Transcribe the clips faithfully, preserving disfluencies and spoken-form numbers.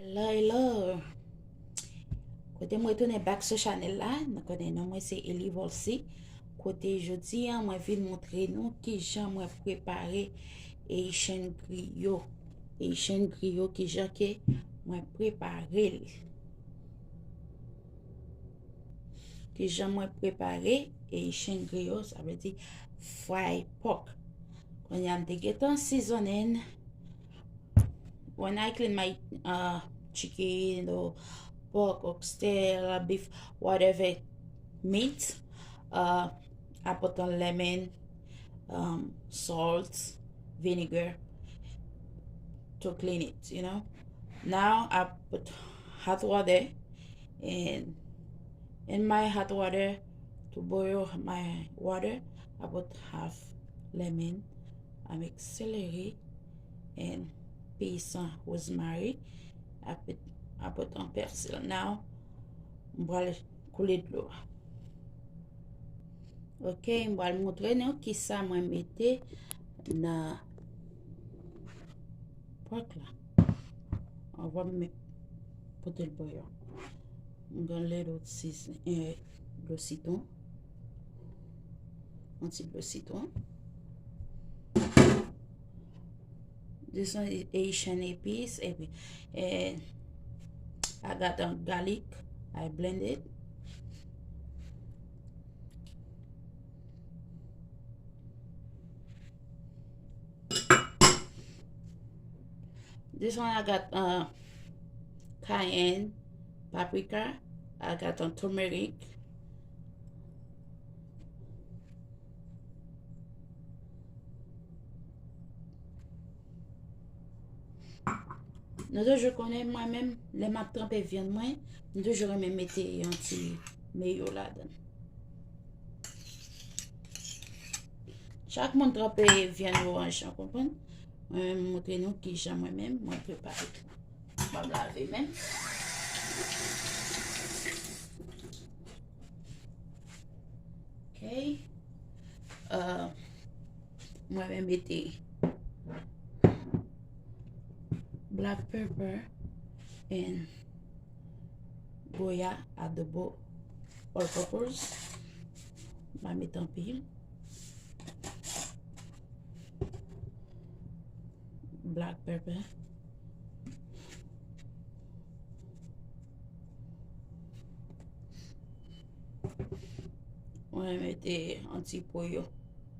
Hello, hello. Kote m retounen back sou chanèl la, nou konnen non mwen se Eli Volcy. Kote jodi a, mwen vin montre nou kijan mwen prepare Haitian griyo. Haitian griyo, kijan ke mwen prepare l. Kijan mwen prepare Haitian griyo, sa vle di fried pork. Kounye a m te gentan seasonen. When I clean my uh, chicken or pork, oxtail, or beef, whatever meat, uh, I put on lemon, um, salt, vinegar to clean it, you know. Now I put hot water and in my hot water, to boil my water, I put half lemon, I mix celery and pisan, rosemary, I put, I put on persil. Now, m pral koule dlo a. Ok, m pral montre nou kisa mwen mete nan pork la. Anvan m met, pote l bouyon. M gen little season, eh, dlo sitwon. Yon ti dlo sitwon. This one is Haitian epis, epi, eh, I got a garlic. I blend it. This one I got uh, cayenne, paprika. I got a turmeric. Nou toujou konnen mwen menm, lè m ap tranpe vyann mwen, m toujou renmen mete yon ti meyo ladan l. Chak moun tranpe vyann yo an jan, konprann? Mwen menm, m montre nou kijan mwen menm, mwen prepare. M ap lave men m. Ok. Uh, mwen menm mete black pepper and goya adobo all purpose. M pa met anpil. Black pepper. Mwen mete yon ti poyo,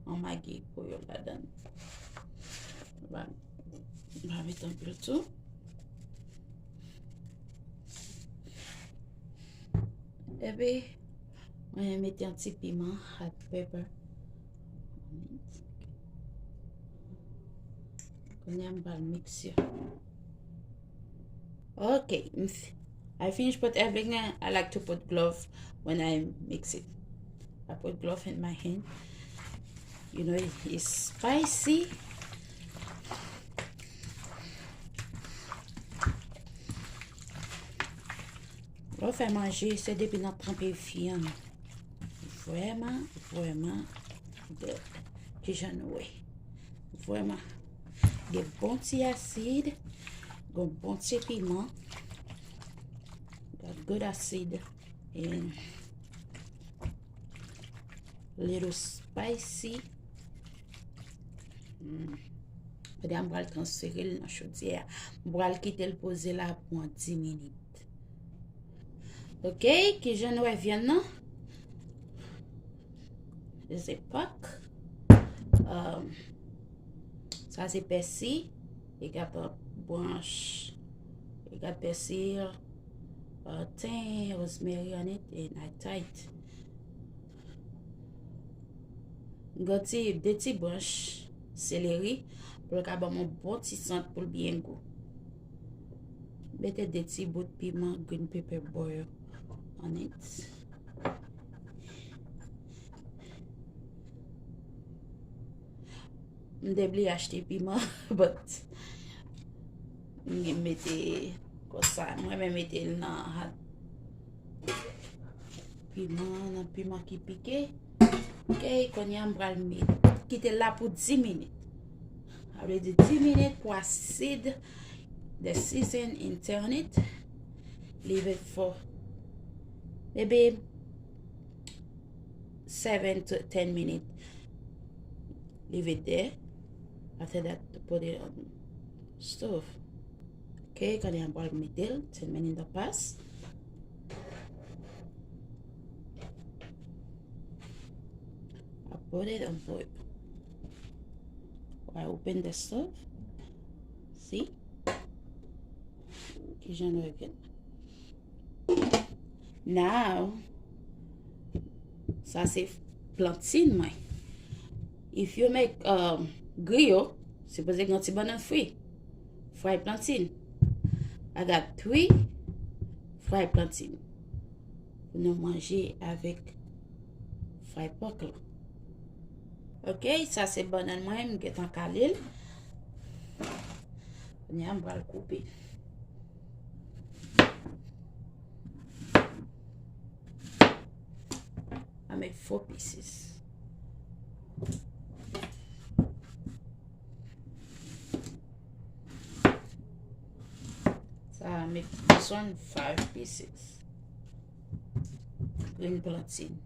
yon magi poyo ladan. M pa, m pa met anpil tou. Epi, mwen mete yon ti piman, hot pepper. Kounye a m pral mix yo. Ok, m f-, I finish put everything. I like to put glove when I mix it. I put glove in my hand. You know, it is spicy. Lè w fè manje, se depi n ap tranpe vyann. Vrèman, vrèman good. Kijan nou wè? Vrèman. Gen bon ti asid, gen bon ti piman. Got good acid and little spicy. Mm. Kounye a m pral transfere l nan chodyè a. M pral kite l poze la pou yon dis minit. Ok, kijan nou wè vyann nan? Se pak. Um, sa se pèsi. Li got branch. Li got pèsi, uh, ten, rosemary on it, and I tight. Got ti, de ti branch seleri pou l ka ban m yon bon ti sant pou l byen gou. Mete de ti bout piman green pepper boil on it. M te bliye achte piman, but m mete konsa. Mwen menm mete l nan hot. Piman, nan piman ki pike. Ok, kounye a m pral met, kite l la pou dis minit. Sa vle di dis minit pou asid the season and turn it. Leave it for maybe seven to ten minutes. Leave it there. After that, put it on stove. Okay, kounye a m pral mete l, ten minutes a pass. I put it on top. I open the stove. See? Kijan nou fè? Now, sa se plantin mwen. If you make um, griyo, sipoze gen yon ti bannann fri. Fried plantain. I got three fried plantain. Pou nou manje avèk fried pork la. Ok, sa se bannann mwen, m gentan kale l. Kounye a m pral koupe. I make four pieces. So I make this one five pieces. Green plantain.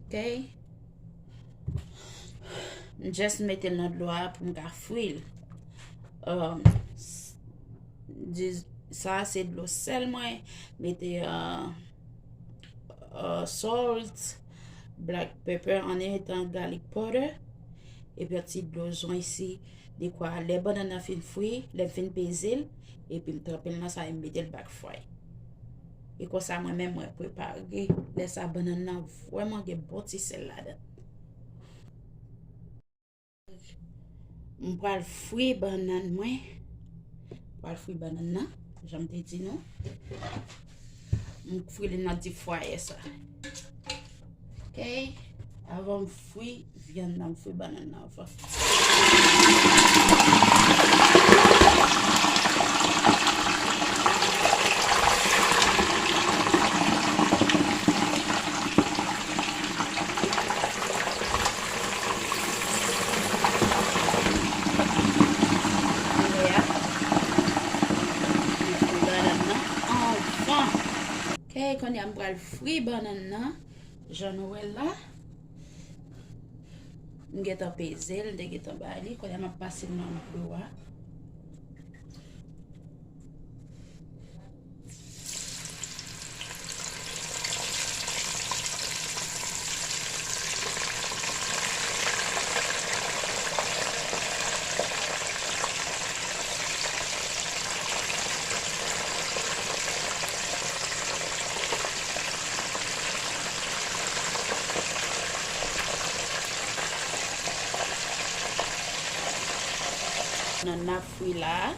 Ok. M just mete l nan dlo a pou m ka fri l. Um, s- dis- sa se dlo sèl mwen. Mete uh, uh, salt, black pepper on it, and garlic powder. Epi yon ti dlo zwen isi. Dekwa lè bannann nan fin fri, lè m fin peze l, epi m tranpe l nan sa e m mete l back fry. E konsa mwen menm mwen prepare. Lè sa bannann nan vrèman gen bon ti sèl ladan. M pral fri bannann mwen. M pral fri bannann nan, jan m te di nou. M fri li nan deep fryer sa. Ok, avan m fri vyann nan, m fri bannann nan avan. Kounye a, m fri bannann nan anvan. Ok, kounye a m pral fri bannann nan. Jan nou wè l la, m gentan peze l, m te gentan bay li. Kounye a m ap pase l nan dlo a. Bannann nan fri la.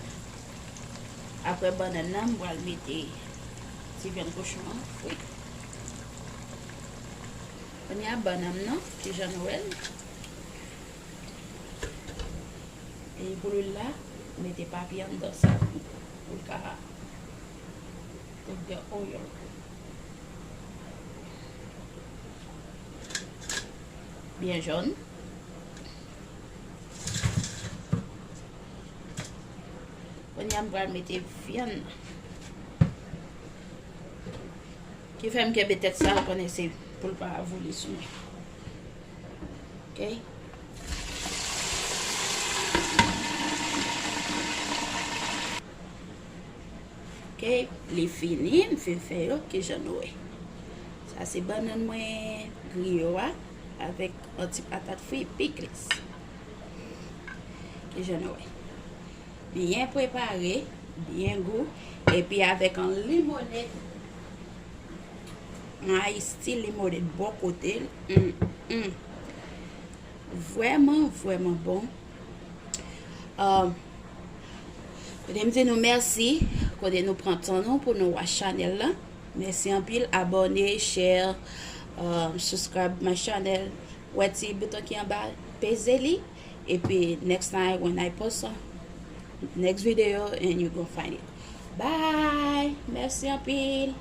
Apre bannann nan, m pral mete ti vyann kochon an fri. Kounye a bannann nan, kijan nou wè l. E pou lwil la, mete papye anndan sa pou l ka take the oil. Byen jòn. Kounye a m pral mete vyann nan. Ki fè m kenbe tèt sa, ou konnen se pou l pa voule sou mwen. Ok. Ok, li fini, m fin fè yo, kijan nou wè. Sa se bannann mwen griyo a, avèk yon ti patat fri, pickles. Kijan nou wè. Byen prepare, byen gou, epi avèk yon limonèd, yon iced tea limonèd bò kote l. Mm, mm. Vrèman, vrèman bon. Um, kote m di nou mèsi, kote nou pran tan nou pou nou watch chanèl la. Mèsi anpil, abòne, share, um, subscribe my channel. Wè ti bouton ki anba, peze li. Epi next time when I post a next video and you gon find it. Bye! Mèsi anpil!